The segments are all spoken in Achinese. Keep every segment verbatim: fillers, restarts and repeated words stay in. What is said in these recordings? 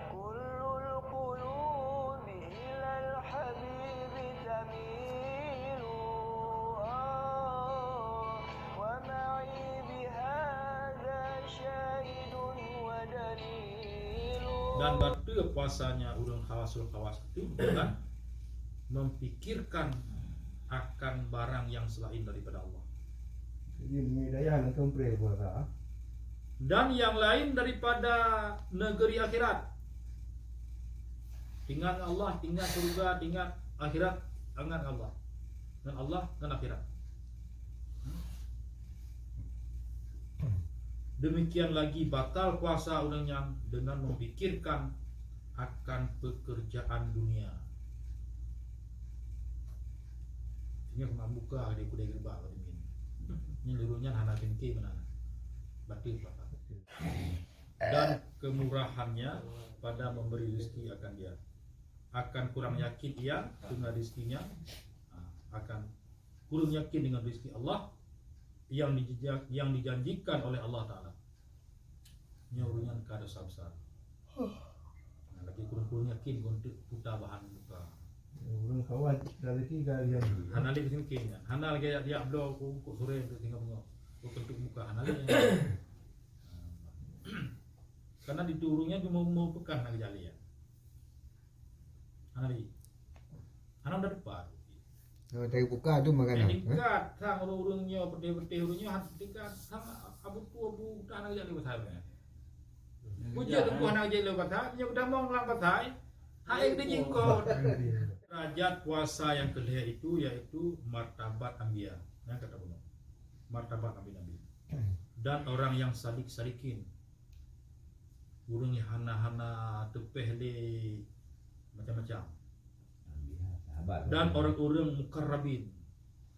كل القلوب إلى الحبيب تميل. آه، ومعي بهذا شاهد ودليل. Dan bateue puasanya ureuëng khawasul khawas itu dengan memikirkan akan barang yang selain daripada Allah. Jadi, meunyoe daya ngon keumpre puasa. Dan yang lain daripada negeri akhirat. Ingat Allah, ingat surga, ingat akhirat, ingat Allah. Ngon Allah, ngon akhirat. Demikian lagi batal puasa ureuëng nyan dengan memikirkan akan pekerjaan dunia. Nyoe keuneuk buka di kudai geubak bak teumien. Nyan ureuëng nyan hana keuneuk meunan. Bateue puasa. Dan kemurahannya pada memberi rezeki akan dia. Akan kurang yakin ia dengan rezekinya, akan kurang yakin dengan rezeki Allah yang dija-, yang dijanjikan oleh Allah Taala. Nyoe ureuëng nyan ka dosa besar. Nah, lagi kurang-kurang yakin keu untuk puta bahan buka. Ureuëng khawatir rezeki ka dijanji. Hana lé mungkin nyan. Hana lagi jak bloe keu, keu sore untuk tinggai bungok. Keu untuk buka hana lé. Karena di ureuëng nyan cuma mau pekan hana geujak lé. Hana lé. Hana udah depan. Oh, dari buka tu makanan, eh? Tingkat sang ureuëng-ureuëng nyoe, peudeh-peudeh ureuëng nyoe, han tingkat sang abu tu abu tak nak jadi pasal. Puja tu bukan nak jadi pasal, nyoe udah mau ngelang pasal. Hai kita jingkot. Derajat puasa yang kelihatan itu yaitu martabat anbiya. Yang kata bunuh. Martabat nabi-nabi. Dan orang yang sadik-sadikin. Ureuëng nyang hana-hana teupeh lé macam-macam. Anbiya, sahabat. Dan orang-orang mukarrabin,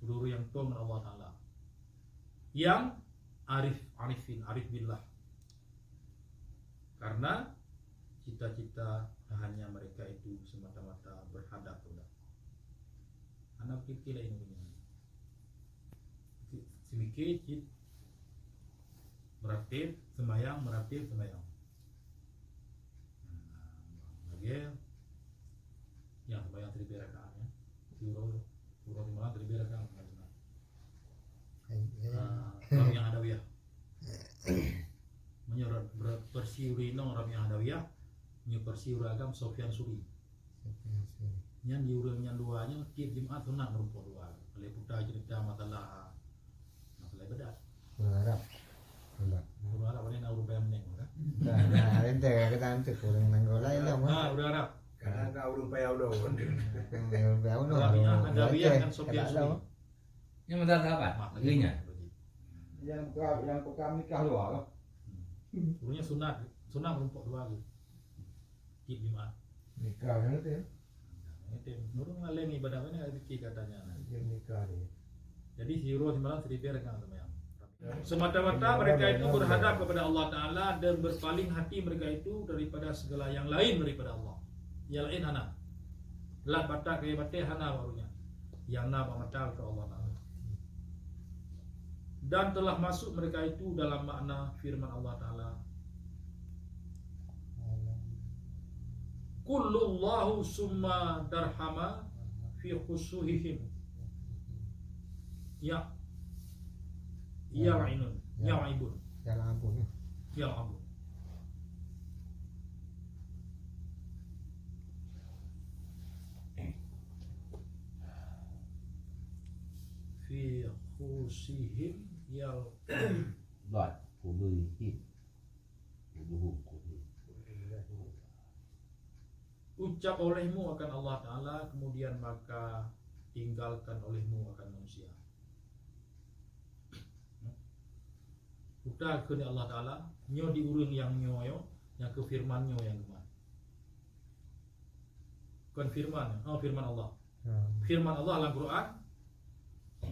ureuëng-ureuëng nyang toe ngon Allah Taala. Yang arif, arifin, arif billah. Karena cita-cita hanya mereka itu semata-mata berhadap kepada Allah. Hana pikir lain dunia. Seumiké cit meuratéb seumayang, meuratéb seumayang. Nah, lagée nyang seumayang siribée rakaat, ya. Siuroe, siuroe seumayang siribée rakaat. Nah, Rabiah Adawiyah. Meunyoe ra-, ra-, versi ureuëng inong Rabiah Adawiyah, meunyoe versi ureuëng agam Sofyan Suri. Nyan di ureuëng nyan dua nyoe tiep Jumat sunat meurumpok dua. Lé puta cerita masalah, masalah ibadat. Ureuëng Arab. Ureuëng Arab. Ureuëng Arab ni na ureuëng payah meneng, kan? Nah, nah, ente kata ente kurang nanggo lain dah, Ha, ureuëng Arab. Kadang ka ureuëng payah udah. Ureuëng payah udah. Rabi'ah Adawiyah ngan Sofyan Suri. Ini masalah sahabat. Lagi nya. Yang ka-, yang pertama nikah dua lah. Ureuëng nyan sunat, sunat meurumpok dua lagi. Tiep Jumat. Nikah kan itu, ya? Itu nurun ngaleng ibadah mana ada fikir katanya. Dia nikah ni. Jadi siuroe seumayang siribée rakaat seumayang. Semata-mata mereka itu berhadap kepada Allah Taala dan berpaling hati mereka itu daripada segala yang lain daripada Allah. Yang lain hana. Lat batak kaya batée hana barunya. Yang na bak mata kepada Allah Taala. Dan telah masuk mereka itu dalam makna firman Allah Taala, "Qulillahu tsumma darhama fi khusuhihim." Ya. Yal'inun. Ya. Yal'ibun. Yal'abun. Yal'abun. Fi khusihim yal- Dhad, qulihim. Quluhum, qulihim. Ucap olehmu akan Allah Taala, kemudian maka tinggalkan olehmu akan manusia. Uta kheun Allah Taala, nyoe di ureuëng nyang nyoe, nyang keu firman nyoe nyang geumat. Kon firman, oh, firman Allah. Hmm. Firman Allah dalam Quran,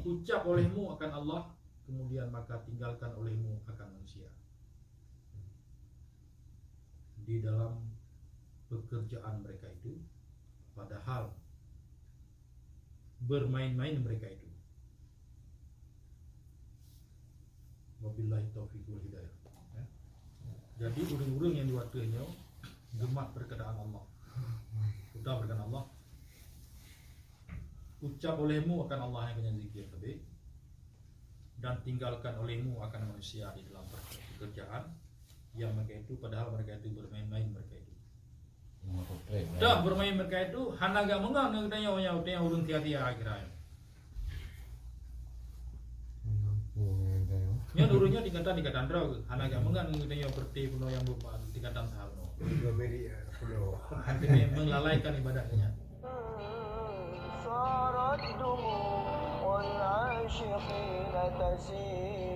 ucap olehmu akan Allah, kemudian maka tinggalkan olehmu akan manusia. Di dalam pekerjaan mereka itu, padahal bermain-main mereka itu. Wabillahi taufiq wal hidayah. Ya. Jadi ureuëng-ureuëng nyang di watée nyoe geumat peurkataan Allah, peugah peurkataan Allah, ucap olehmu akan Allah nyang keunan zikir teubiet, dan tinggalkan olehmu akan manusia di dalam pekerjaan yang mereka itu, padahal mereka itu bermain-main mereka itu. Dah bermain mereka itu hana gak mengang ngon geutanyoe nyang ureuëng sia-sia kira. Nyoe ureuëng nyoe tingkatan tingkatan droe hana gak mengang ngon geutanyoe berarti peunoh nyang berupa tingkatan sahal no. Artinya melalaikan ibadah nyan. صارت دموع العاشقين تسيل